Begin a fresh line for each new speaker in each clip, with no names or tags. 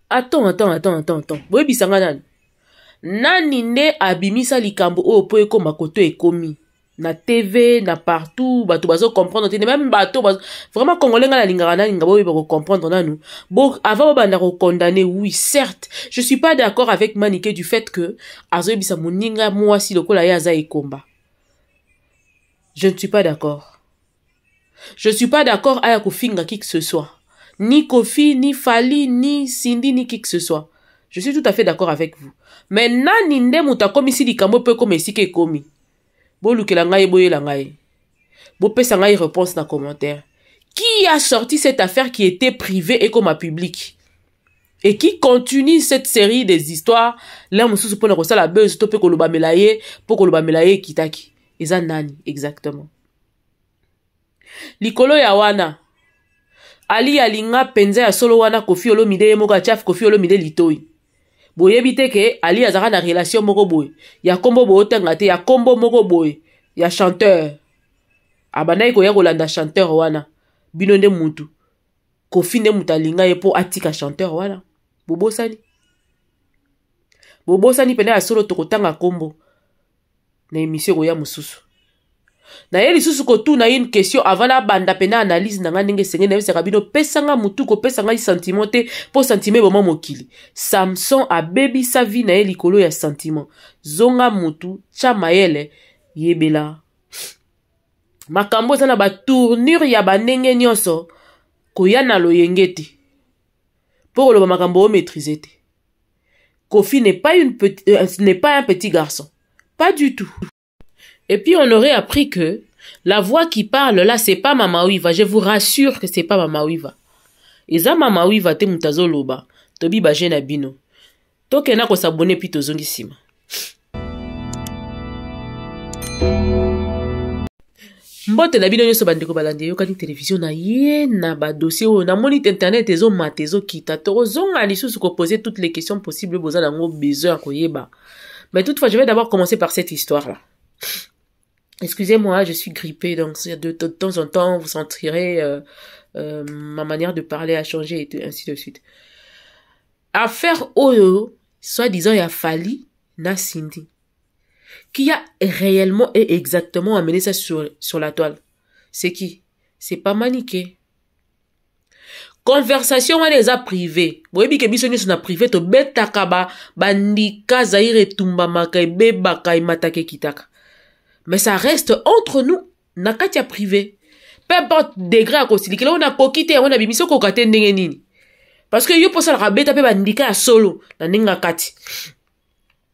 Attends, attends, attends, attends, attends. Boyebisa nga nani? Nani nde abimisa likambo oyo mpo ekoma koto ekomi? Na TV, na partout, bato bazo comprendre te, même bato bazo... Vraiment congolais nga nalingaka nalinga boyeba ko comprendre nanu. Bo avant bobanda ko condamner, oui, certes, je suis pas d'accord avec Manike du fait que azoyebisa moninga mwasi lokola ye aza ekomba. Je ne suis pas d'accord. Je suis pas d'accord aya kofinga qui que ce soit. Ni Kofi, ni Fally, ni Cindy, ni qui que ce soit. Je suis tout à fait d'accord avec vous. Mais nani nde moto akomisi likambo mpo ekoma esika ekomi? Bolukela ngai, boyela ngai. Bopesa ngai réponse na commentaire. Qui a sorti cette affaire qui était privée et comme public? Et qui continue cette série des histoires, l'un mosusu mpo na kosala buzz to mpe kolobamela ye, mpo kolobamela ye ekitaki. Eza nani exactement? Likolo ya wana, Ali alinga mpenza ya solo wana Koffi Olomide ye moko atia Koffi Olomide litoi. Boyebi te ke Ali azalaka na relation moko boye ya kombo boye otanga te ya kombo moko boye ya chanteur. Abandaki koya kolanda chanteur wana. Bino nde mutu. Koffi nde mutu alinga ye po atika chanteur wana. Bobosani. Bobosani pena ya solo tokotanga kombo na émission ekoya mosusu. Naye lisusu kotuna une question avant nabanda pena analyse na ngai ndenge esengeli. Nayebisaka bino, pesa nga mutu, kopesa ngai sentiment te, mpo sentiment eboma mokili. Samson abebisa vie na ye likolo ya sentiment. Zonga mutu, tya mayele, yebela makambo eza na batournure ya bandenge nyonso. Koya na loyenge te mpo koloba makambo oyo maîtrise te. Koffi n'est pas une petite, n'est pas un petit garçon. Pas du tout. Et puis on aurait appris que la voix qui parle là, c'est pas Mama Wiva. Je vous rassure que c'est pas Mama Wiva. Eza Mama Wiva te mutu azoloba. Tobi ba jeune bino. Tokenda ko s'abonner puis tozongi sima. Mbote na bino nyonso bandeko balandi Eyokani Television. Na ye na badossier oyo namoni te internet ezomata ezokita, tokozonga lisusu koposer toutes les questions possibles boza nango besoin ya koyeba. Mais toutefois, je vais d'abord commencer par cette histoire là. Excusez-moi, je suis grippée, donc de temps en temps vous sentirez ma manière de parler a changé et tout, ainsi de suite. Affaire oyo soi-disant ya Fally na Cindy, qui a réellement et exactement amené ça sur la toile? C'est qui? C'est pas Maniké. Conversation wana eza privé. Boyebi ke biso nyonso na privé tobetaka ba bandika Zaire etumbamaka, ebebaka, emataka, ekitaka. Mais ça reste entre nous na kati ya privé. Peu importe degré ya kosilikela oyo nakoki te, yango nabimisi okoka te ndenge nini. Parce que yo mpo osalaka beta mpe bandika ya solo na ndenge ya kati.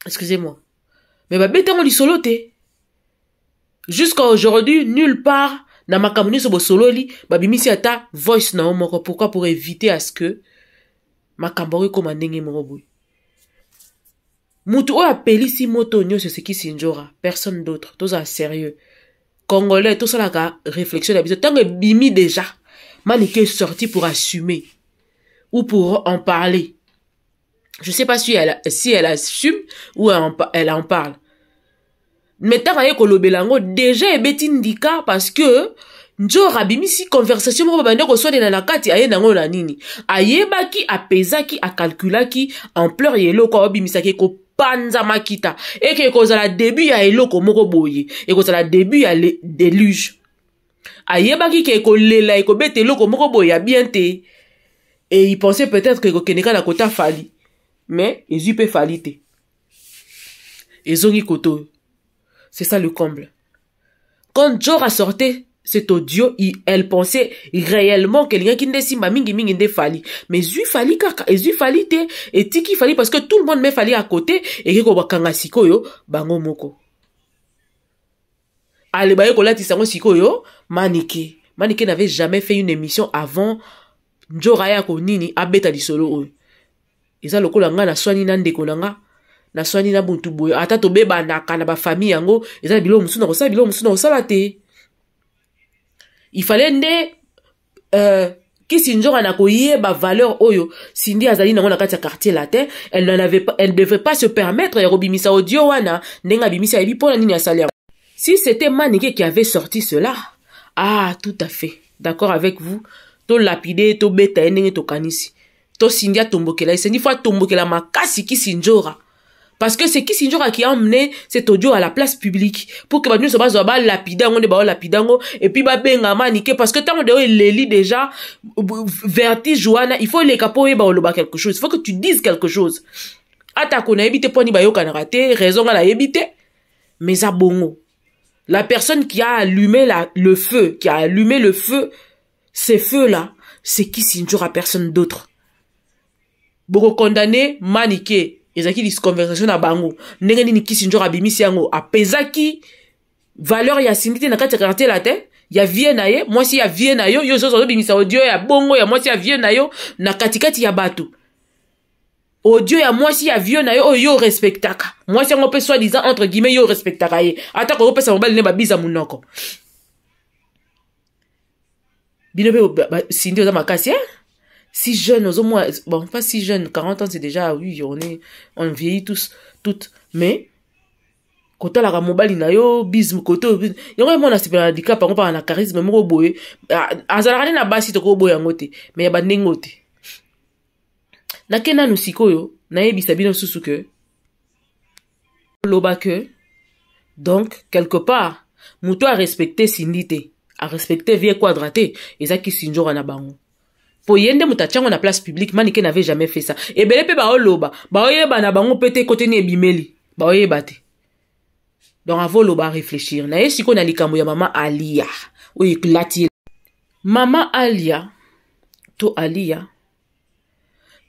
Excusez-moi. Mais babetango lisolo te. Jusqu'à aujourd'hui, nulle part na makambo nyonso bosololi babimisi ata voice na yo moko. Pourquoi? Pour éviter à ce que makambo yango ekóma ndenge moko boye. Mutu oyo apelisi moto nyonso esekisi Njora, personne d'autre. Tozala sérieux, congolais, tosalaka réflexion na biso. Ntango ebimi déjà, Manike est sorti pour assumer ou pour en parler. Je sais pas si elle assume ou elle en parle. Mais ntango aye kolobela yango déjà ebeti ndika, parce que Njora abimisi conversation moko babandi koswanela na kati. Aye nango na nini? Ayebaki, apezaki, akalkulaki ampleur ya eloko aobimisaki ekopanza makita, eke ekozala début ya eloko moko boye, ekozala début ya déluge. Ayebaki ke ekolela, ekobeta eloko moko boye ya bien te. Et il pensait peut-être que ekokende kaka na kota Fally, mais ezwi mpe Fally te, ezongi koto oyo. C'est ça le comble. Quand Jora sortait cet audio, elle pensait réellement que elingaki nde simba mingimingi nde Fally. Mais ezwi Fally kaka, ezwi Fally te, etiki Fally, parce que tout le monde met Fally à côté. Eke kobakanga sikoyo bango moko. Ale baye kolatisa yango sikoyo Manike. Manike n'avait jamais fait une émission avant Njora ya konini abeta lisolo oyo. Eza lokola nga naswani na ndeko na nga, naswani na buntu boye, ata tobebanaka na bafamille yango, eza na biloko mosusu na kosala, biloko mosusu na kosala te. Il fallait nde Kisi Nzoka na koyeba valeur oyo Cindy azali nango na kati ya Quartier Latin, elle n'en avait pas, elle devait pas se permettre ya kobimisa audio wana ndenge abimisi. Ayebi mpona nini asali yango. Si c'était Manike qui avait sorti cela, ah, tout à fait d'accord avec vous, tolapide, tobeta ye ndenge tokanisi. To Cindy atombokela ye. Cindy faut atombokela makasi Kissindjora. Parce que c'est Kissindjora qui a emmené cet audio à la place publique pour que bato nyonso bazwa balapide yango nde baolapide yango et puis babenga Manike, parce que ntango deyo eleli déjà vertige wana, il faut eleka mpo oyeba oloba quelque chose, il faut que tu dises quelque chose. Atako nayebi te mpo nini bayokanaka te, raison nga nayebi te, mais eza bongo. La personne qui a allumé le feu, qui a allumé le feu, ce feu là, c'est Kissindjora, personne d'autre. Bokokondane Manike, ezalaki conversation na bango. Ndenge nini Kissindjora abimisi yango? Apesaki valeur ya Cindy te na kati ya quartier la te, ya vie na ye, mwasi ya vie na yo. Yo zozo ozobimisa audio ya bongo ya mwasi ya vie na yo na katikati ya bato, audio ya mwasi ya vie na yo oyo yo respectaka. Mwasi yango mpe, soi-disant, entre guillemets, yo respectaka ye, ata kokopesa mobali nde babiza monoko. Bino mpe, Cindy oza makasi, eh? Si jeune, ozomona, bon, pas si jeune, 40 ans, c'est déjà, oui, on vieillit tous, toutes, mais kotalaka mobali na yo bisme kote yango, ye mwana asepela na dikapa yango mpaka na charisme moko boye. Azalaka nde na basi, tokoboya yango te, mais ya bandenge oyo te. Nake nanu sikoyo nayebisa bino susu ke loba ke donc quelque part moto arespecte Cindy te, arespecte vie Quadra te, eza Kisinjora na bango, po ye nde moto atiango na place publique. Manike n'avait jamais fait ça. Ebele mpe baoloba, baoyeba na bango mpe te kote ni ebimeli, baoyeba te. Donc avoloba, réfléchir na ye. Sikoyo na likambo ya mama Alia oyo eklati, mama Alia to Alia,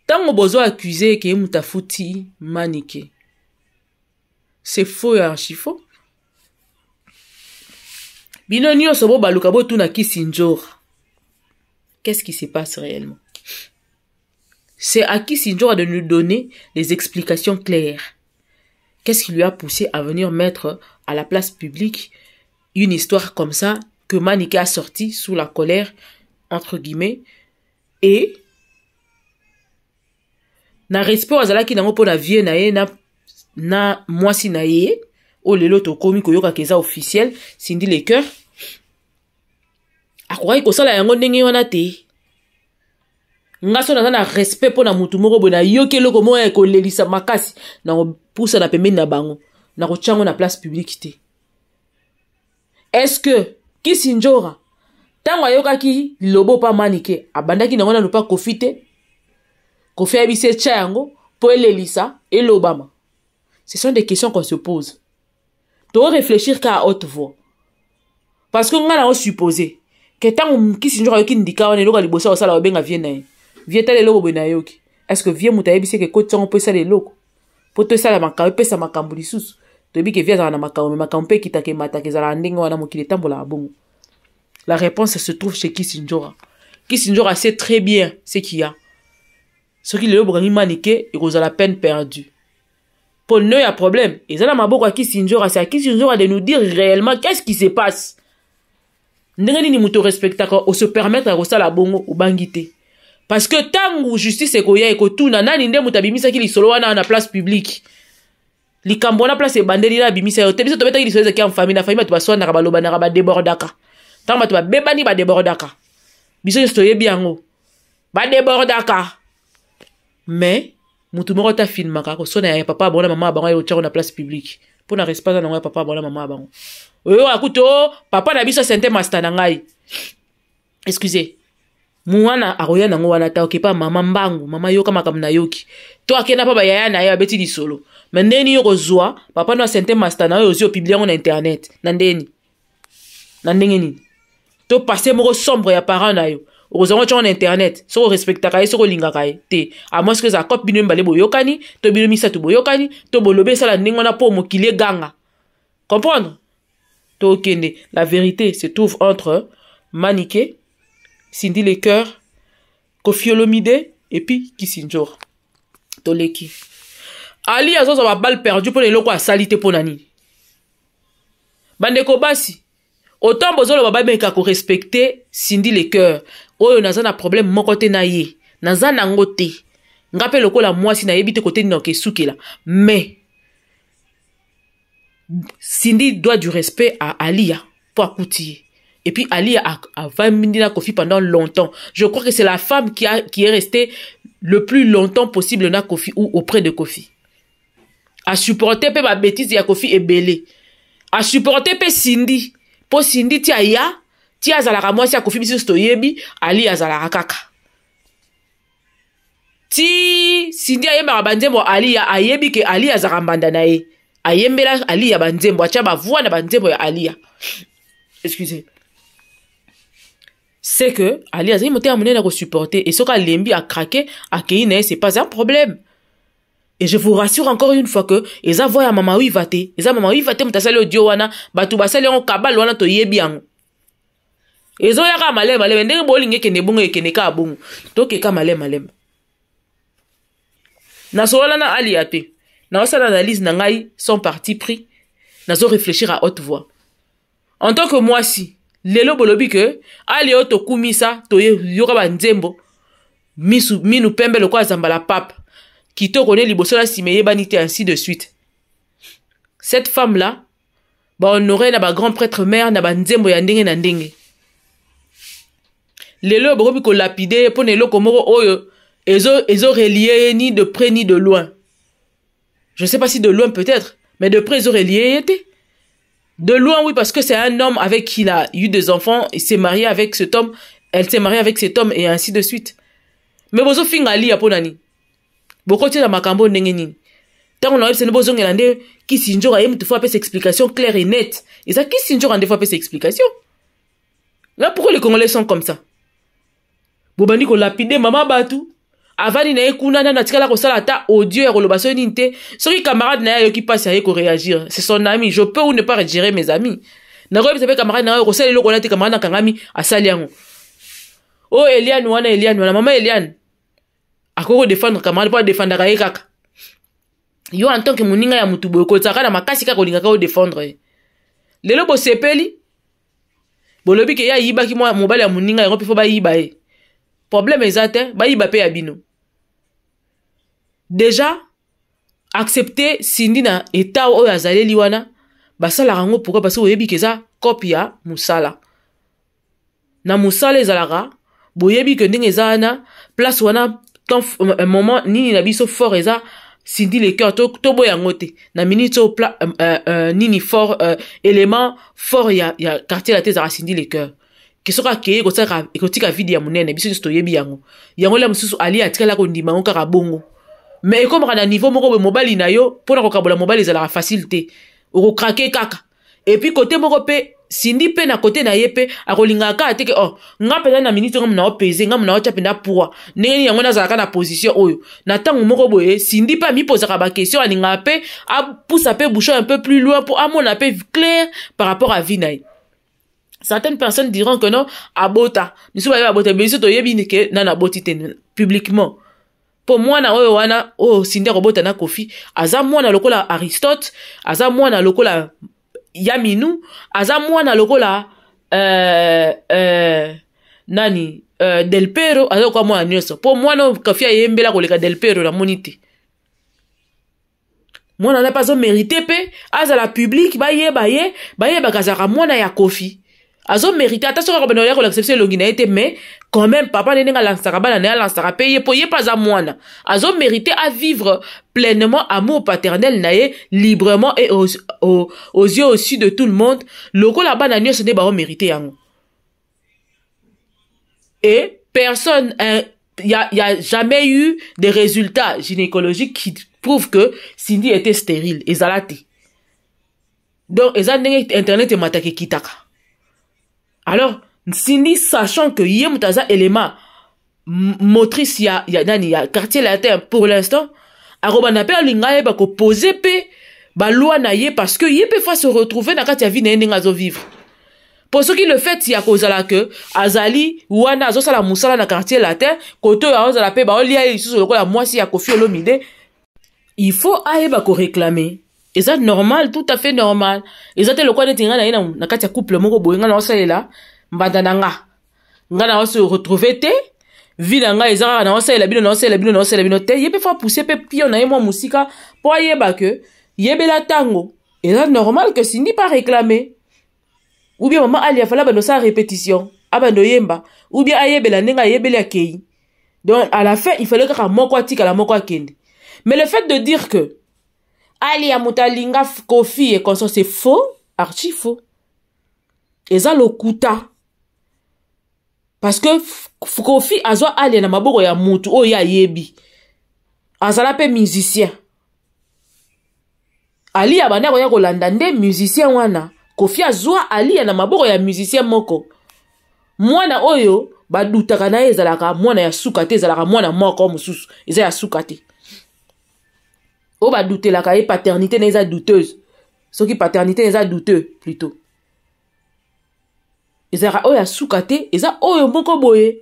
ntango bozo accuse eke ye moto afuti Manike, c'est faux et archi faux. Bino nyonso bobaluka, botuna Kisinjora qu'est-ce qui se passe réellement. C'est à Kisinjora de nous donner les explications claires. Qu'est-ce qui lui a poussé à venir mettre à la place publique une histoire comme ça que Manike a sorti sous la colère, entre guillemets, et na respect azalaki nango mpo na vie na ye na mwasi na ye oyo lelo tokomi koyokaka eza officiel, Cindy Le Cœur, akokaki kosala yango ndenge wana te. Nga so naza na respect mpo na mutu moko boye, nayoki eloko moko ya kolelisa makasi, na kopusa na pembeni na bango, na kotia yango na place publique te. Est-ce que Kisi Njora, ntango ayokaki lilobo mpa Manike, abandaki nango nanu mpa Kofi te? Kofi ayebisi etya yango mpo elelisa elobama? Ce sont des questions qu'on se pose, to réfléchir ka à haute voix, parce que ngai nango supposé ke ntango Kisi Njora ayoki ndika wana, eloko ya liboso akosala, babenga vie na ye: "Vie, tala eloko boye nayoki." Est ce que vie moto ayebisi eke ekoti yango mpo esala eloko, mpo to esala makambo, epesa makambo lisusu? Toyebi ke vie azalaka na makambo, me makambo mpe ekitaka, emataka, ezalaka ndenge wana, mokili etambolaka bongo. La réponse se trouve chez Kisinjora. Kisinjora sait très bien ce qu'il y a. Soki lelo bokangi Manike, ekozala peine perdue, mpo no ya problème eza na maboko ya Kisinjora. C'est à Kisinjora de nous dire réellement qu'est-ce qui se passe. Ndenge nini moto respectaka ose permettre ya kosala bongo, obangi te? Parce que ntango justice ekoya, ekotuna nani nde moto abimisaki lisolo wana na place publique. Likambo wana, place ebandeli na abimisa yo te. Biso tobetaki lisolo, ezalaki en famille. Na famille, bato baswanaka, balobanaka, badebordaka. Ntango bato babebani, badebordaka, biso nyonso toyebi yango, badebordaka. Mais motu moko te afilmaka kosona ya papa bango na mama ya bango, aye otiako na place publique mpo na respect aza nango ya papa bango na mama ya bango. Oyo akuti o papa na biso sente master na ngai, excusez, mwana akoya nango wana ta okepa mama mbangu: "Mama, yoka makambo nayoki." To akenda mpa bayaya na ye, abeti lisolo. Me ndeni yo kozwa papa no asente master na oyo, ozwi opublie yango na internet na ndeni, na ndenge nini? To passé moko sombre ya parent na yo, okozwa ngo, tiango na internet. Soki orespectaka ye, soki olingaka ye te, à moins que ezala cope bino mibale boyokani, to bino misato boyokani, to bolobi esala ndenge wana mpo mokili eganga comprendre. Tokende, la vérité se trouve entre Manike, Cindy Le Cœur, Kofi Olomide et puis Kisinjora. Toleki Ali azozwa baballe perdu mpona eloko asali te. Mpo na nini, bandeko basi, autant bozoloba babeka korespecte Cindy Le Cœur, oyo naza na problème moko te na ye, naza nango te. Nga mpe lokola mwasi, nayebi te kote nini okesukela, mais Cindy doit du respect à Alia mpo akuti ye. Et puis Alia avandi na Kofi pendant longtemps. Je crois que c'est la femme qui est restée le plus longtemps possible na Kofi ou auprès de Kofi. A supporter pe ba bêtise ya Kofi ebele. A supporter pe Cindy. Po Cindy ti aya, ti azalaka mwasi ya Kofi biso toyebi, Ali azalaka kaka. Ti Cindy ayembaka banzembo Aliya, ayebi ke Aliya azalaka mbanda na ye. Ayembela Aliya banzembo, atia ba voix na banzembo ya Aliya. Excusez. C'est que Aliya azali motema monene ya kosupporter et soki alembi a craquer, akei na ye, c'est pas un problème. Et je vous rassure encore une fois que eza voix ya Mama Wiva te, eza Mama Wiva te moto asali audio wana, bato basali yango kabal wana toyebi yango. Ezoyaka maleme maleme ndenge bolingi ekende bongo ekende kaka bongo, tokeka maleme maleme. Nasolola na Alia te, naosala analyse na ngai sans parti pris, nazo réfléchir à haute voix. En tant que mwasi, lelo bolobi ke Ali oyo tokumisa, toyoka ba nzembo, misu, minu pembe lokola zambala pape, kitoko ne liboso na sima eyebani te, ainsi de suite. Cette femme-là, ba honorer na ba grand prêtre mère na ba nzembo ya ndenge na ndenge. Lelo bokomi kolapide mpo na eloko moko oyo ezo relier ye ni de près ni de loin. Je sais pas si de loin peut-être, mais de près ezo relier ye te. De loin oui, parce que c'est un homme avec qui il a eu des enfants, il s'est marié avec cet homme, elle s'est mariée avec cet homme et ainsi de suite. Mais bozo finga Ali ya po nani? Bokoti na makambo ndenge nini? Tango na yebisa bozongela nde Kisi Nzora ye mutu faut apesa explication claire et nette. Eza Kisi Nzora nde faut apesa explication. Là pourquoi les Congolais sont comme ça? Bobandi ko lapider mama batu. Avani na ye kuna nanu atikala kosala ata audio ya koloba soki nini te. Soki camarade na ye ayoki mpasi aye koréagir. C'est son ami. Je peux ou ne pas gérer mes amis. Nakoyebisa mpe camarade na ye kosala eloko wana te, camarade na kangami asali yango. Oh Eliane wana, Eliane wana, mama Eliane. Akoki kodefendre camarade mpo adefendaka ye kaka. Yo en tant que moninga ya mutu boye kozalaka na makasi kaka olingaka odefendre ye. Lelo bosepeli bolobi ke ye ayibaki mwa mobali ya moninga yango mpe fo bayiba ye. Problème eza te, bayiba pe ya bino. Déjà accepter Cindy na état oyo azaleli wana, basalaka yango pourquoi? Parce que oyebi ke eza copie ya mosala. Na mosala ezalaka, boyebi ke ndenge eza wana, place wana, temps, un moment nini na biso fort eza Cindy le cœur, to boya yango te. Na minute oyo nini fort, élément fort ya quartier la te ezalaka Cindy le cœur. Ke soki akei, ekotika vide ya monene, biso nyonso toyebi yango. Yango la mosusu Ali atikala kondima yango kaka bongo. Mais ekomaka na niveau moko boye mobali na yo, mpona kokabola mobali ezalaka facile te. Okokrake kaka. Et puis côté moko pe Cindy pe na côté na ye pe akolingaka kaka te ke, oh, nga mpenza na minute nga mona opese, nga mona otya mpenza poids. Ndenge nini yango nazalaka na position oyo. Na ntango moko boye, Cindy pe amipozaka ba question, alingaka pe apusa pe bouchon un peu plus loin po amona pe clair par rapport à vie na ye. Certaines personnes diront que non, abota. Biso bayebi abota, mais biso toyebi ke nanu aboti te publiquement. Po mwana oyo wana, oyo Cindy akobota na Kofi, aza mwana lokola Aristote, aza mwana lokola Yaminu, aza mwana lokola nani Del Pero, aza lokola mwana nyonso. Po mwana oyo Kofi ayembela koleka Del Pero namoni te. Mwana wana pe azo mériter pe azala public, bayeba ye, bayebaka azalaka mwana ya Kofi. Azo mériter ata soki akobanda koya kolakisa biso elongi na ye te, mais quand même papa ndenge alansaka bana na ye, alansaka pe ye, po ye pe aza mwana. Azo mériter à vivre pleinement amour paternel na ye librement et aux yeux aussi de tout le monde, lokola bana nyonso nde bao mériter yango. Et personne, hein, y a jamais eu de résultats gynécologiques qui prouvent que Cindy était stérile. Ezala te. Donc, eza ndenge internet emataka ekitaka. Alors, Cindy, sachant que ye moto aza élément motrice ya nani, ya quartier latin pour l'instant, akobanda pe alinga ayeba koposer pe ba loi na ye, parce que ye pe fa se retrouver na kati ya vie na ye ndenge azo vivre. Po soki le fait ya kozala ke azali wana azosala mosala na quartier latin, koto oyo azala pe baolia ye lisusu lokola mwasi ya Kofi Olomide, il faut ayeba koréclamer. Eza normal, tout à fait normal. Eza te lokola neti nga na ye na kati ya couple moko boye, nga na osalela mbanda na nga. Nga na se retrouver te, vie na nga eza kaka na osalela bino, na osalela bino, na osalela bino te. Ye pe faut pousser pe pion na ye mwa mosika po ayeba ke yebela tango. Eza normal que Cindy pas réclamer. Ou bien mama Alia fallait abanda osala répétition, abanda oyemba, ou bien ayebela ndenge ayebeli akei. Donc à la fin, il fallait kaka moko atikala moko akende. Mais le fait de dire que Alia moto alinga Koffi et consort, c'est faux, archi faux. Eza lokuta. Parce que Koffi azwa Alia na maboko ya mutu oyo ye ayebi. Azala pe musicien. Alia banda koya kolanda nde musicien wana. Koffi azwa Alia na maboko ya musicien moko. Mwana oyo badutaka na ye ezalaka mwana ya suka te, ezalaka mwana moko mosusu, eza ya suka te. Oyo badutelaka ye paternité na eza douteuse. Soki paternité eza douteux plutôt. Ezalaka oyo ya suka te, eza oyo moko boye.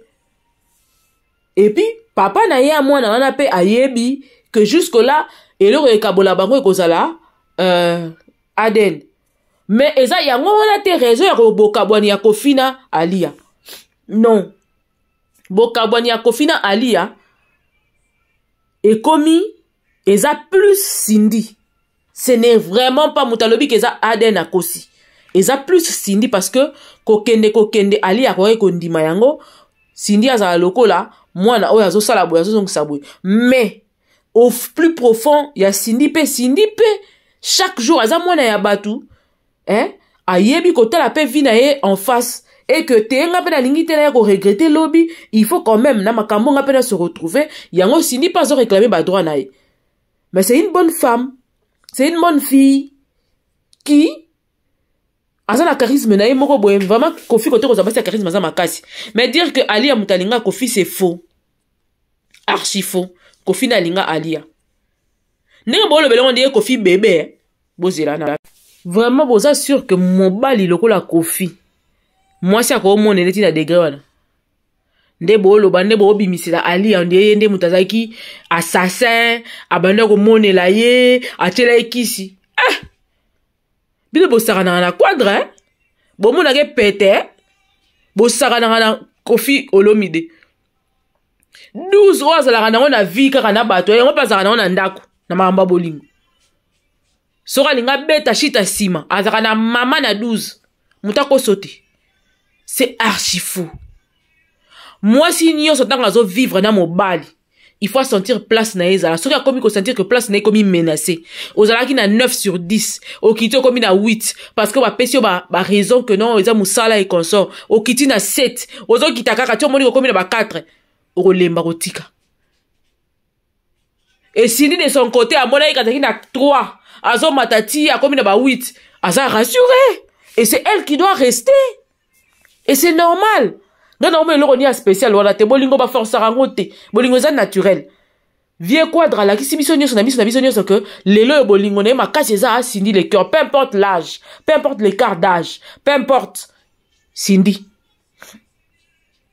Et puis papa na ye ya mwana wana pe ayebi que jusque là eloko ekabola bango ekozala ADN. Mais eza yango wana te raison ya kobokabwani ya Koffi na Alia. Non. Bokabwani ya Koffi na Alia ekomi eza plus Cindy. Ce n'est vraiment pas moto alobi ke eza ADN akosi. Eza plus Cindy parce que kokende kokende Alia akoki kondima yango. Cindy azala lokola mwana oyo azosala boye, azozongisa boye. Mais au plus profond ya Cindy pe, Cindy pe chaque jour aza mwana ya batu, hein? Ayebi kotala pe vie na ye en face et que te nga pe nalingi te na ye ko regretter lobi, il faut quand même na makambo nga pe na se retrouver. Yango Cindy pe azo réclamer ba droit na ye. Mais c'est une bonne femme, c'est une bonne fille qui aza na charisme na ye moko boye. Vraiment Koffi kote kozwa basi ya charisme aza makasi. Mais dire que Alia moto alinga Koffi, c'est faux, archi faux. Koffi na alinga Alia ndenge bolobela ngo ndenge Koffi bébé bozela na vraiment boza sûr que mobali lokola Koffi mwasi akomona neti na degré wana nde boloba nde bobimisela Alia nde ye nde moto azalaki assassin, abanda komonela ye, atiela ye kisi. Bino bosakanaka na quadre, hein? Bomonaka pete, bosakanaka na Koffi Olomide. 12 oyo azalaka nango na vie kaka na bato, yango mpe azalaka nango na ndako na makambo ya bolingo. Soki alinga beta shita nsima, azalaka na mama na 12, moto akoso te. C'est archi fou. Mwasi nyonso ntango azovivre na mobali, il faut sentir place na ye ezala. Soki akomi kosentir que place na ye ekomi menacé, ozalaki na 9 sur 10, okiti okomi na 8 parce que bapesi yo ba raison que non, eza mosala et consort, okiti na 7, ozokita kaka ti omoni okomi na ba 4, okolemba kotika. Et Cindy de son côté amonaki kazalaki na 3, azomata ti akomi na ba 8, aza rassuré et c'est elle qui doit rester et c'est normal. Nga na omona eloko ni ya spécial wana te. Bolingo baforçaka yango te, bolingo eza naturel. Vieux Quadre alakisi biso nyonso na biso nyonso que lelo oyo bolingo na ye makasi eza a Cindy Le Cœur, peu importe l'âge, peu importe l'écart d'âge, peu importe Cindy.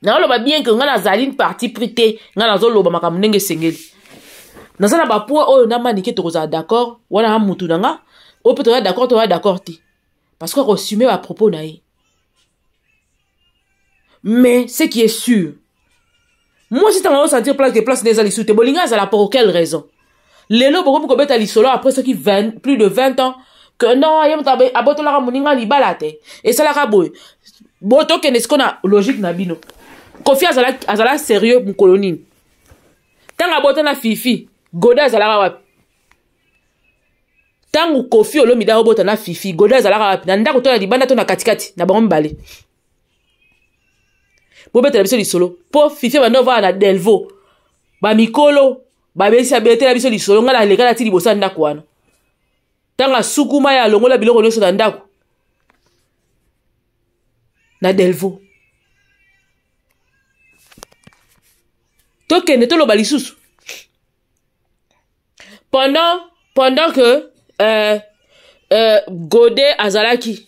Nazoloba bien que nga nazali une partie pris te, nga nazoloba makambo ndenge esengeli. Naza na ba point oyo na manike tokozala d'accord wana na mutu na nga, oyo mpe toza d'accord, toza d'accord te parce que akoassume ba propos na ye. Mais ce qui est sûr, moi si ntango sentir place que place neza lisusu te, bolinga azala pour quelle raison? Lelo bokomi kobeta lisolo après soki 20, plus de 20 ans que non, ye moto abotolaka moninga libala te, esalaka boye. Bo tokende sikoyo na logique na bino. Koffi azala sérieux mokolo nini? Ntango abota na Fifi, Goda azalaka wapi? Ntango Koffi Olomide abota na Fifi, Goda azalaka wapi? Na ndako to na libanda to na katikati na bango mibale? Bobetela biso lisolo mpo Fifi abanda ovanda na Delvaux, bamikolo babesi abetela biso lisolo. Ngai naleka na ti liboso ya ndako wana ntango asukuma ye alongola biloko nyonso na ndako na Delvaux. Tokende toloba lisusu pendant que Godé azalaki,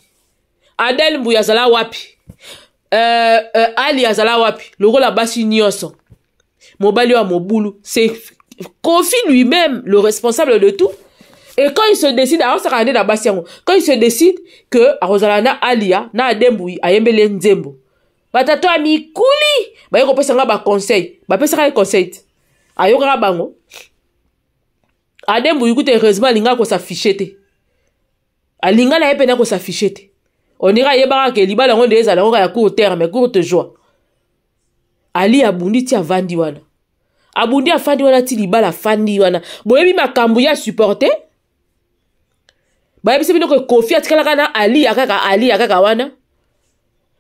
Adèle Mbuya azala wapi? Ali azala wapi? Lokola basi nyonso, mobali oyo ya mobulu, c'est Koffi lui-même le responsable de tout. Et quand il se décide, aosaka nde na basi yango, quand il se décide que akozala na Alia na Ade Mbuyi, ayembeli ye nzembo, batato ya mikuli baye kopesa nga baconseil, bapesaka ye conseil te, ayokaka bango. Ade Mbuyi kuta heureusement alingaka kos'afficher te, alinga na ye mpena kos'afficher te. On dirait ayebaka ke libala yango nde ezala yango ya court terme, courte joie. Ali abundi ti avandi wana, abundi afandi wana ti libala afandi wana. Boyebi makambo ya supporte, bayebisi bino ke Kofi atikalaka na Aliya kaka, Aliya kaka wana.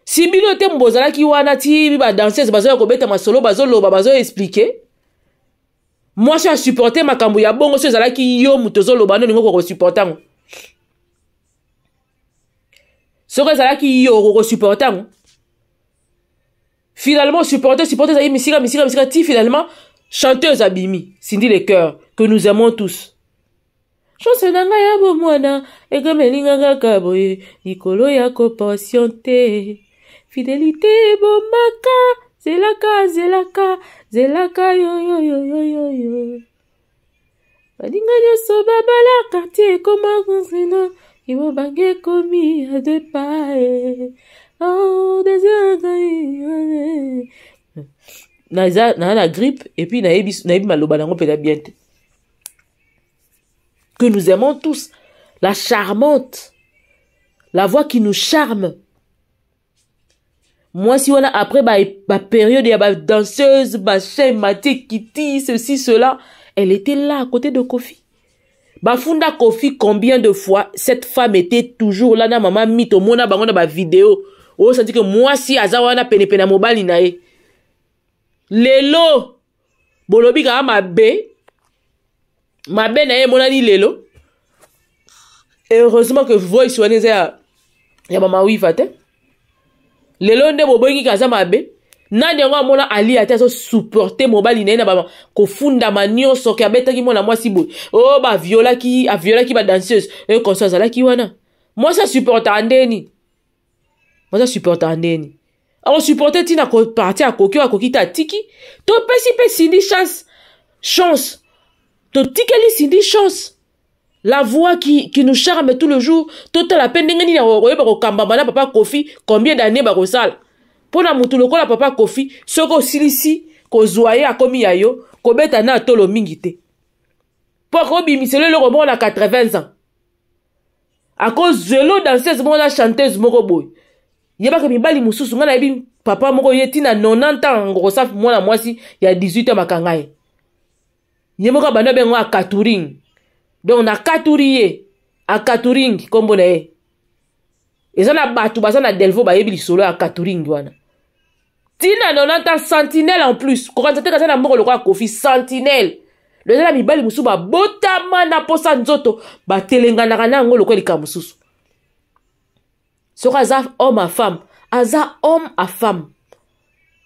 Si bino te bozalaki wana ti badanseuse bazoya kobeta masolo, bazoloba, bazoexpliquer, mwasi asupporte makambo ya bongo. So ezalaki yo moto ozoloba, no olingi kokosupporte yango? Soki ezalaki yo, okokosupporte yango? Finalement supporter, supporter, ezali misika, misika, misika, ti finalement chanteuse abimi, Cindy Le Cœur, que nous aimons tous. Chance na ngai ya bomwana ekomelinga kaka boye likolo ya kopension te, fidélité ebomaka, zelaka, zelaka, zelaka, yoyoyoyoyoyo. Baninga nyonso babala, quartier ekoma konsina, ibobange ekomi ya de pae. Oh, naza na grippe et puis nayebi, nayebi maloba nango mpenza bien te. Que nous aimons tous, la charmante, la voix qui nous charme. Mwasi wana, après ba période ya badanseuse, bachain matie kiti, ceci, cela, elle était là à côté de Kofi. Bafunda Kofi combien de fois, cette femme était toujours là na mama mito. Omona bango na bavideo, osenti ke mwasi aza wana penepene ya mobali na ye. Lelo bolobi kaka mabe, mabe na ye emonani lelo. Heureusement que voice wana eza ya mama Wiva te. Lelo nde bobengi aza mabe. Nani yango amona Ali ate azosupporte mobali na ye na kofundama nyonso ke abetaki mwana mwasi boye, oyo baviolaki, aviolaki badanseuse oyo konso azalaki wana? Mwasi asupportaka ndeni? Mwasi asupportaka ndeni? Akosupporte ntina parti akoki, oyo akoki te atiki. Topesi mpe Cindy chance, chance, totikeli Cindy chance, la voix qui nous charme tout le jour. Totala mpe ndenge nini akoyeba kokambama na papa Kofi, combien d'année bakosala. Mpo na motu lokola papa Kofi, soki osilisi kozwa ye, akomi ya yo, kobeta na atolo mingi te, mpo akobimisela eloko moko na 80 ans, akozwelo danseuse moko na chanteuse moko boye. Yebaka mibali mosusu, ngai nayebi papa moko, ye ntina 90 ans, ngokosa mwana mwasi ya 18 ans, makanga ye. Ye moko abandi abengo akaturing, donc na katuri ye akaturing, nkombo na ye eza na bato baza na Delvo, bayebi lisolo ya akaturing wana. Ntina 90 ans, sentinelle en plus, kokanisa te kaza na moko lokola Kofi, sentinelle. Lo eza na mibali mosusu babotama na posa nzoto, batelenganaka na yango lokola likambo mosusu. Soki aza homme à femme, aza homme à femme.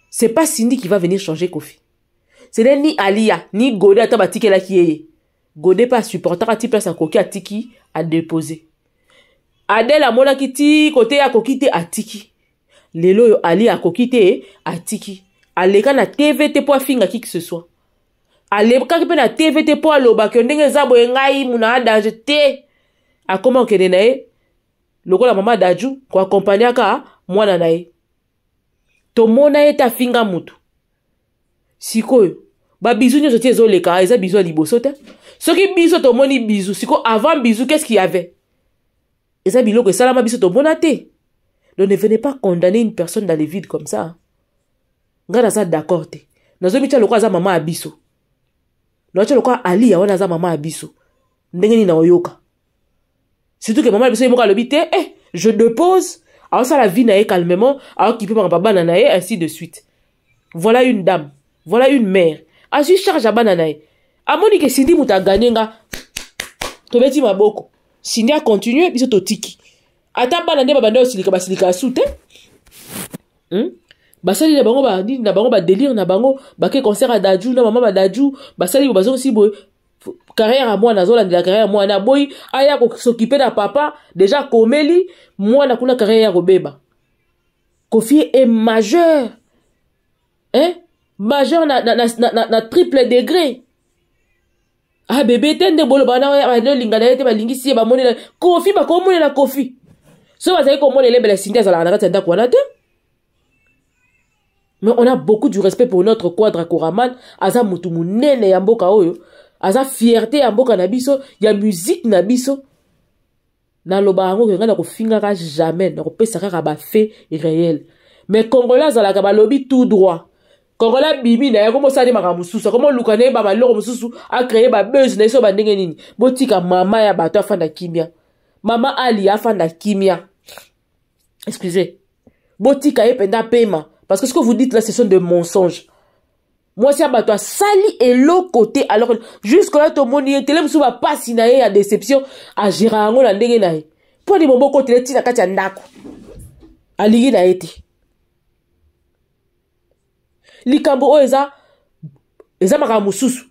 C'est pas Cindy qui va venir changer Kofi, ce n'est ni Alia ni Gode. Ata batikelaki ye ye Gode mpe asupportaka ti place akoki, atiki, adepose. Adele amonaki ti kote akoki te, atiki. Lelo oyo Ali akoki te, atiki. Aleka na TV te mpo afinga qui que ce soit, alekaki mpe na TV te mpo alobaki ndenge eza boye, ngai muna a danger te. Akoma kokende na ye lokola mama Daju koakompagnaka mwana na ye. Tomona ye te afinga mutu. Sikoyo babizu nyonso ti ezoleka, eza bizu ya liboso te. Soki biso tomoni bizu sikoyo, avant bizu, qu'est-ce qu'il y avait? Eza biloko esalama, biso tomona te. Donc ne venez pas condamner une personne dans le vide comme ça. Ngai naza d'accord te. Nazomitia lokola aza mama ya biso, nazotia lokola Aliya wana aza mama ya biso, ndenge nini naoyoka? Surtout ke mama na biso ye moko alobi te, eh, je dépose, aosala vie na ye calmement, aokipe makambo bana na ye, ainsi de suite. Voilà une dame, voilà une mère, azwi charge ya bana na ye. Amoni ke Cindy moto aganye nga, tobeti maboko, Cindy acontinue, biso totiki. Ata bana nde babanda osilika, basilika asu te, Basali na bango banini na bango, badélire na bango, bake concert ya Daju na mama badaju, basali bo, bazongisi boye carrière ya mwana, azolandela carrière ya mwana, aboyi aya kosokipe na papa. Déjà akomeli mwana kuna, carrière ya kobeba. Kofi est majeur, hein? Majeur na triple degré. Ah, bebe te nde boloba na balinga na ye te, balingisi ye, bamonela Kofi, bakomonela Kofi. So bazali komona elembela, Cindy azalaka na kati ya ndako wana te. Mais on a beaucoup du respect pour notre Quadra Koraman. Aza mutu munene ya mboka oyo, aza fierté ya mboka na biso, ya musique na biso. Naloba yango ke ngai nakofingaka jamais, nakopesa kaka bafaits réels. Mais Congolais azalaka balobi tout droit. Congolais abimi na ye, akomosala nde makambo mosusu, akomoluka na ye bamaloko mosusu, acreye babuse na ye so bandenge nini. Botika mama ya bato afanda kimia. Mama Ali afanda kimia. Excusez. Botika ye mpenza pema. Parce que ce que vous dites là, ce sont des mensonges. Mwasi ya bato asali eloko te, alors jusque là tomoni ye tele mosusu bapasi na ye ya déception, agéra yango na ndenge na ye. Mpo ni momoko tele ntina kati ya ndako alingi na ye te. Likambo oyo eza makambo mosusu,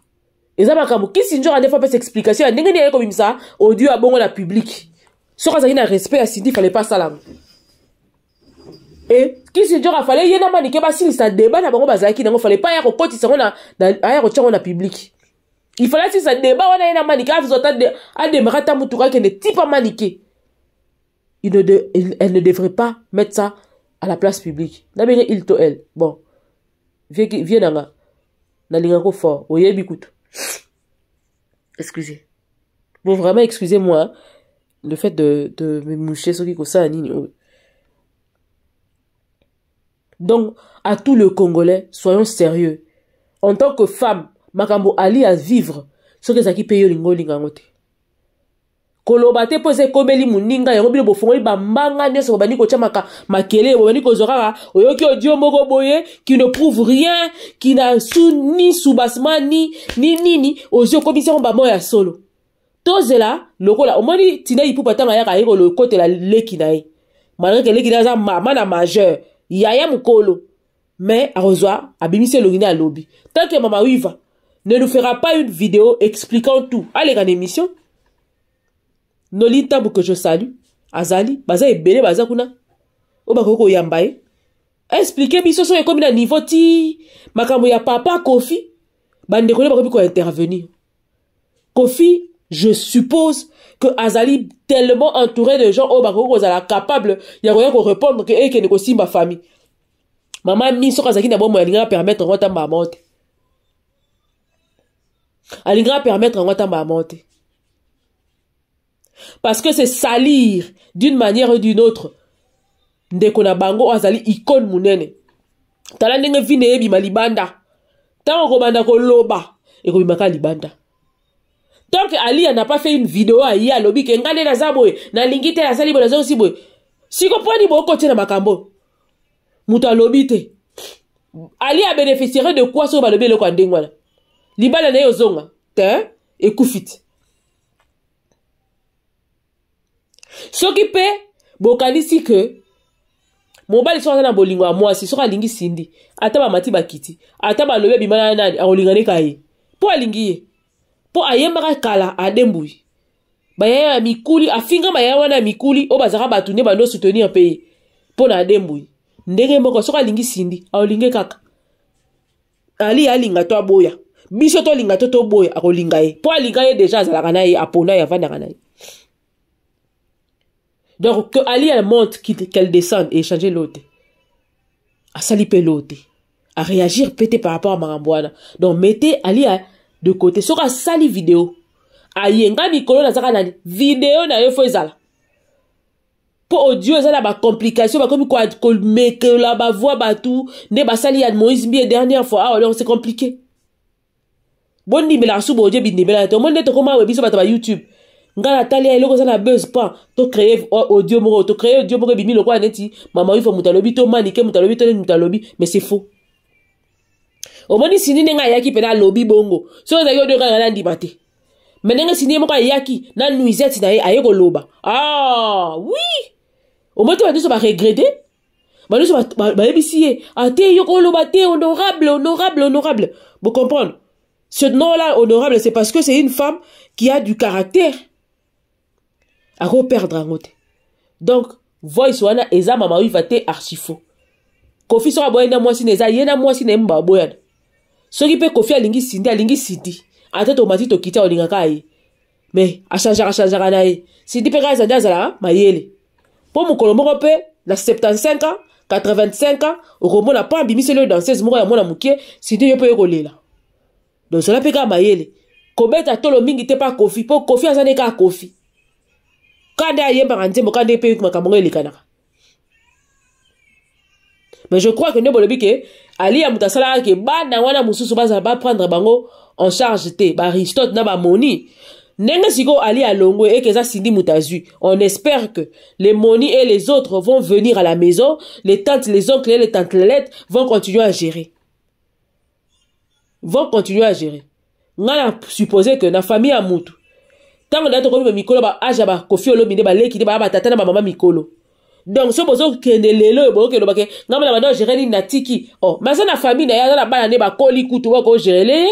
eza makambo kisi nzoka nde fo apesa explication ya ndenge nini aye kobimisa audio ya bongo na public. Soki azalaki na respect ya Cindy, fallait pas asala yango. E kisi nzoka fallait ye na Manike basilisa débat na bango bazalaki nango, fallait pas aya kokotisa yango, aya kotia yango na public. Il fallait asilisa débat wana ye na Manike, azwa ata ademaka ata motuka, akende tipa Manike. Il ne de, il, elle ne devrait pas mettre ça à la place publique. Nabenge il to elle. Bon. Vie nanga. Nalingako fort. Oyebi kutu. Excusez. Bon, vraiment, excusez-moi. Le fait de me moucher, ce qui ça nini. Donc, à tous les Congolais, soyons sérieux. En tant que femme, makambo Ali à vivre, ce que ça qui paye lingo lingango te. Koloba te mpo eza ekomeli moninga yango. Bino bofongoli bambanga nyonso, bobandi kotia makele, bobandi kozwa kaka oyoki audio moko boye qui ne prouve rien, qui n'a su ni soubassement ni nini, ozwi okomisi yango bamo ya solo. Tozela lokola omoni Tina Ipupa, ntango ayaka, aye kolokotela leki na ye, malgré ke leki na ye aza mama na majeur, yaya mokolo, mais akozwa abimisi elongi nde alobi. Tant que Mama Wiva ne nous fera pas une vidéo expliquant tout, aleka na émission Noli Ntambu que je salue, azali baza ebele, baza kuna oyo bakoki koyamba ye, explike biso. Soki ekomi na niveau ti makambo ya papa Kofi, bandeko nde bakoki kointervenir. Kofi, je suppose que azali tellement entouré de gens oyo bakoki kozala capable ya koya korépondre ke ekende kosimba famille. Mama mi soki azalaki na bomoi, alingaka permettre yango ata mbama te, alingaka permettre yango ata mbama te, parce que c'est salir d'une manière ou d'une autre ndeko na bango oyo azali icône monene. Tala ndenge vine eyebima libanda, ntango kobanda koloba ekobimaka libanda. Tant que Alia n'a pas fait une vidéo, aye alobi ke ngai nde naza boye, nalingi te, nasali boye, nazosi boye, siko mponi bokotie na makambo moto alobi te? Ali abénéficierait de quoi soki balobi eloko ya ndenge wana? Libala na ye ozonga te, ekufi te. Soki mpe bokanisi ke mobali soki aza na bolingo ya mwasi, soki alingi Cindy, ata bamati bakiti, ata balobi abima na nani, akolinga neka ye mpo alingi ye, mpo ayembaka kala adembui bayaya ya mikuli, afinga bayaya wana ya mikuli oyo bazalaka bato nde bando soutenir mpe ye mpo na adembui. Ndenge moko soki alingi Cindy, aolinge kaka Ali. Alinga to aboya, biso tolinga to toboya, akolinga ye mpo alinga ye déjà, azalaka na ye, apona ye, avandaka na ye. Donc que Ali elle monte, qu'elle descende et échanger l'autre, asali mpe l'autre aréagir mpe te par rapport à makambo wana. Donc mettez Ali de côté. Soki asali video, aye nga mikolo nazaka nani, video na ye fo ezala, mpo audio eza na bacomplication, bakomi komekela bavoix bato nde basali ya Moïse Mbie dernière fois awa. Donc c'est compliqué. Bondimelaka su boaudio bindimelaka te. Omoni nde tokoma awe, biso bato ba YouTube, ngai natali ya eloko eza na buzz, pan tocrée audio moko, tocrée audio moko ebimi lokola neti Mama Wifo moto alobi, to Manike moto alobi, to neti moto alobi, mais c'est faux. Omoni Cindy ndenge ayaki mpena alobi bongo, soki ezalaki audio kaka, nandima te. Me ndenge Cindy ye moko ayaki na nuisette na ye, aye koloba, ah oui, omoni te, bato nyonso baregrete, bato nyonso bayebisi ye ate yo koloba te. Honorable, honorable, honorable, bocomprendre ce nom là honorable, c'est parce que c'est une femme qui a du caractère, akoperdre yango te. Donc voice wana eza Mama Wiva te, archifaux. Kofi soki aboyani na mwasi na, eza ye na mwasi na ye mba aboyana. Soki mpe Kofi alingi Cindy, alingi Cindy, ata tomati tokiti, alingaka ye, mais achangeaka changeaka na ye. Cindy mpe kaka ezali, azalaka mayele, mpo mokolo moko mpe na 75 ans, 85 ans, okomona mpo abimiseli oyo danseuse moko ya mwana moke. Cindy, yo mpe yo kolela. Donc zala mpe kaka mayele, kobeta tolo mingi te mpa Kofi, mpo Kofi aza nde kaka Kofi. Kanda ayembaka nzembo, kanda mpe makambo ngo elekanaka. Mais je crois que nde bolobi ke Aliya moto asalaka ke bana wana mosusu bazala baprendre bango en charge te, baAristote na bamoni ndenge sikoyo Ali alongwe eke eza Cindy moto azwi. On espère que les Moni et les autres vont venir à la maison, les tantes, les oncles et les tantelettes vont continuer à gérer, vont continuer à gérer. Nga na suppose que na famille ya mutu, ntango na tokomi mikolo, ba age ya baKoffi Olobi nde baleki nde baya batata na bamama mikolo. Donc so bozokende lelo oyo, bokokende bake ngambo na banda ogérer nini natiki. Oh, mais aza na famille na ye, aza na bana nde bakoli kutu bakogérer ye.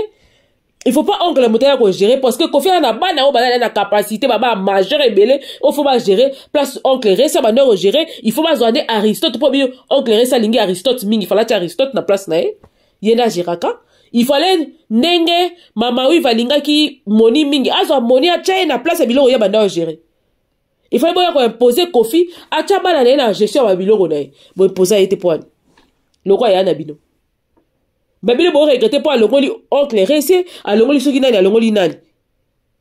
Il faut pas oncle moto aya kogérer, parce que Kofi aza na bana oyo baza na capacité, baba majeur ebele oyo faut bagérer. Place oncle Resa banda kogérer, il faut bazwa nde Aristote, mpo bino oncle Resa alingi Aristote mingi, fala tia Aristote na place na ye, ye nde agéraka. Il fallait ndenge mama Wive alingaki Moni mingi, azwa Moni atya ye na place ya biloko ye banda ogérer. Il fallait boya koimpose Kofi atya bana na ye na gestion ya babiloko na ye. Boimposa ye te mpo wani lokwa ya na bino babino boregretter mpo alongoli oncle Rese, alongoli soki nani, alongoli nani.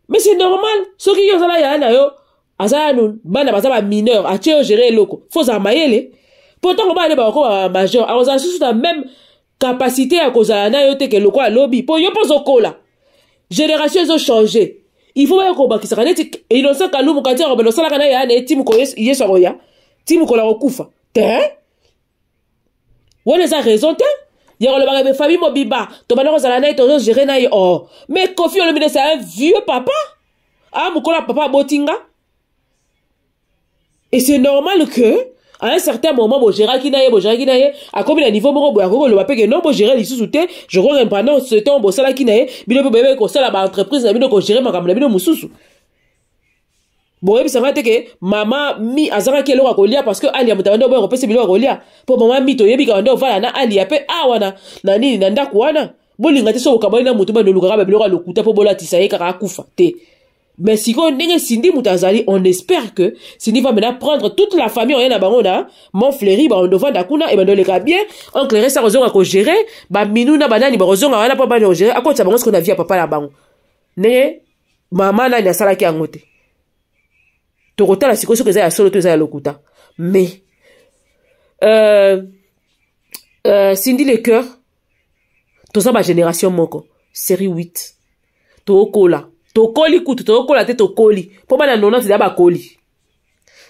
Mais c'est normal, soki yo ozala yaya na yo aza nanu, bana baza bamineur, atie yo gérer eloko, faut ozala mayele, mpo ntango bana nde bakokoma bamajeur, akozala susu na même capacité ya kozala na yo te ke lokwa alobi, mpo yo mpo ozokola, génération ezochange. Il faut baya kobakisaka neti Innocent Kalumu kati ya kobela osalaka na yaya na ye ti mokolo Yesu akoya, ti mokolo akokufa te. Wana eza raison te ya kolobaka be famille mobimba tobanda kozala na ye, tozogérer na ye. Oh, mais Kofi Olomide, c'est un vieux papa, ah, mokolo ya papa abotinga, et c'est normal que à un certain moment bogéraki na ye, bogéraki na ye, akomi na niveau moko boye, akoki koloba mpe ke non, bogérer lisusu te. Je crois que pendant ce temps bosalaki na ye, bino mpe boyebaki kosala baentreprise na bino, kogérer makambo na bino mosusu. Boyebisanga te ke mama Mi azangaki eloko ya kolia parce que Alia moto abandi oboya kopesa biloko ya kolia, mpo mama Mi toyebi kaka nde ovala na Alia mpe awa na nini na ndako wana. Bolinga te so okabwani na motu, bando olukaka babiloko ya lokuta mpo bolatisa ye kaka akufa te. Mais sikoyo ndenge Cindy moto azali, on espère que Cindy va maintenant prendre toute la famille oye na bango na Montfleury, baondo ovanda kuna, ebando oleka bien. Oncle Resa kozonga kogérer baminu na banani bakozonga wana mpo bani kogérer, akotisa bango sikoyo na vie ya papa na bango ndenge mama nani asalaki yango te. Tokotala sikoyo soki eza ya solo to eza ya lokuta. Mais Cindy Le Cœur, toza bagénération moko, série 8, tokola, tokoli kutu, tokola te, tokoli mpo bana 90 eza bakoli.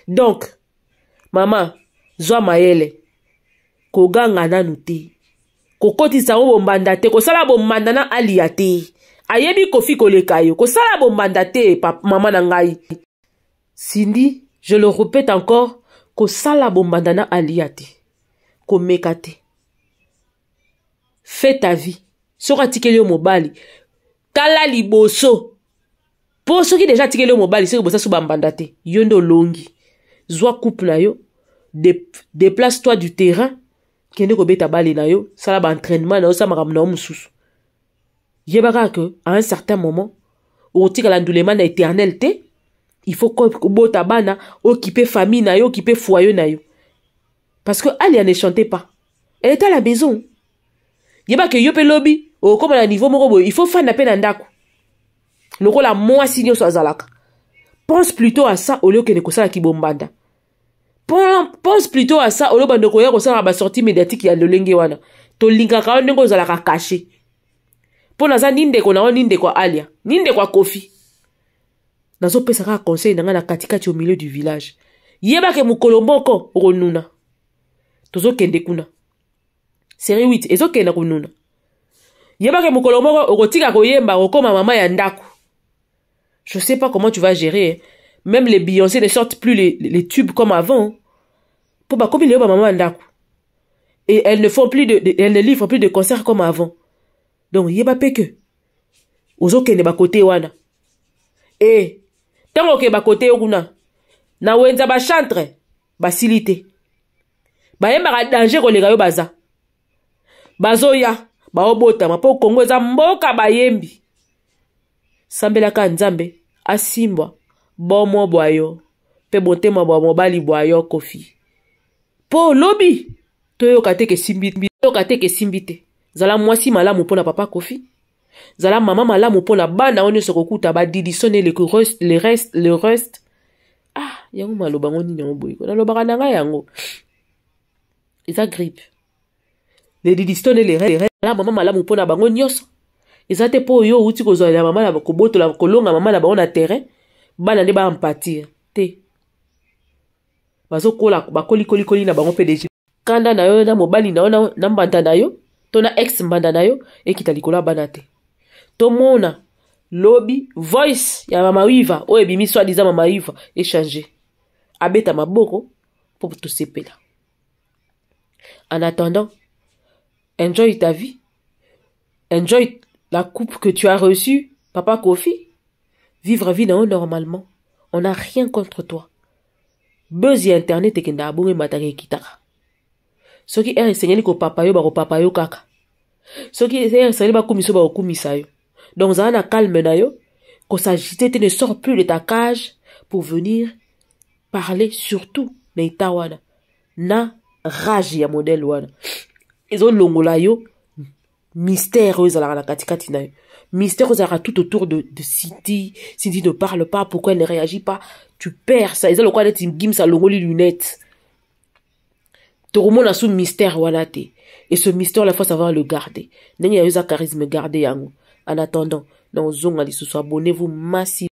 Donc mama, zwa mayele, koganga nanu te, kokotisa ngo bombanda te, kosala bombanda na Alia te, ayebi Kofi koleka yo, kosala bombanda te. Mama na ngai Cindy, je le répète encore, kosala bombanda na Alia te, komeka te. Fais ta vie. Soki atikeli yo mobali, tala liboso, mpo soki deja atikeli yo mobali, soki bosa so bambanda te, yo nde olongi. Zwa coupe na yo, déplace toi du terrain, kende kobeta bale na yo, sala baentraînement na yo, sala makambo na yo mosusu. Yeba kaka ke à un certain moment okotikala ndulema na éternel te. Il faut kobota bana, occuper famille na yo, occuper foyer na yo, parce que Alia ne chantait pas, elle était à la maison. Yeba ke yo mpe lobi okóma na niveau moko boye, il faut fanda mpe na ndako lokola mwasi nyonso azalaka. Pense plutôt à ça au lieu okende kosala kibombanda. Pense plutôt à ça au lieu bandeko oya kosalaka basortie médiatique ya lolenge wana. Tolingaka yo ndenge ozalaka caché, mpo naza ni ndeko na yo, ni ndeko ya Alia, ni ndeko ya Kofi. Nazopesa kaka conseil na ngai na katikati, au milieu du village. Yebake mokolo moko okonuna, tozokende kuna, série 8 ezokende konuna. Yebake mokolo moko okotika koyemba, okokóma mama ya ndako. Je sais pas comment tu vas gérer. Même les Beyoncé ne sortent plus les tubes comme avant, mpo bakomi lelo bamama ya ndako et elles ne font plus de, elles ne livrent plus de concerts comme avant. Donc yeba mpe ke ozokende bakote wana e ntango okende bakote yo kuna na wenza, bachantre basili te, bayembaka danger koleka yo, baza bazoya baobotama, mpo Kongo eza mboka bayembi. Sambelaka Nzambe asimbwa bomo bwa yo mpe motema bwa mobali bwa yo Kofi, mpo lobi toyoka te kesimbi, toyoka te kesimbi te. Zala mwasi malamu mpo na papa Kofi, zala mama malamu mpo na bana oyo nyonso kokuta badidisone le reste, le reste. Ah. Yango maloba yango nini yango boye? Nalobaka na ngai yango. Eza grippe. Le didistone le re la mama malamu mpo na bango nyonso. Eza te mpo yo outi kozwa ya mama na kobotola kolonga mama na bango na terrain, bana nde ba empathir te. Bazokola bakolikolikoli na bango mpe deja. Kanda na yo na mobali na yo na, na mbanda na yo to na ex mbanda na yo ekita likolo ya bana te. Tomona lobi voice ya mama Iva oyo ebimi soit disant mama Iva échanger. Abeta maboko mpo tosepela. En attendant, enjoy ta vie. Enjoy la coupe que tu as reçue, papa Kofi. Vivre vie na yo normalement. On n'a rien contre toi. Buzz ya internet ekendaka bongo, emataka, ekitaka. Soki heure esengeli kopapa yo, bakopapa yo kaka. Soki heure esengeli bakumisa yo, bakokumisa yo. Donc zala na calme na yo, kosagite te, ne sors plus de ta cage pour venir parler, surtout na état wana, na rage ya modèle wana. Ezolongola yo mystère oyo ezalaka na katikati na yo, mystère oyo ezalaka tout autour de Cindy. Cindy ne parle pas, pourquoi elle ne réagit pas? Tu perds ça. Eza lokola neti Gims alongoli lunette, tokomona su mystère wana te. Et ce mystère là, faut savoir le garder. Ndenge ya yo eza charisme, garder yango. En attendant, na ozonga lisusu, abonnez-vous massivement.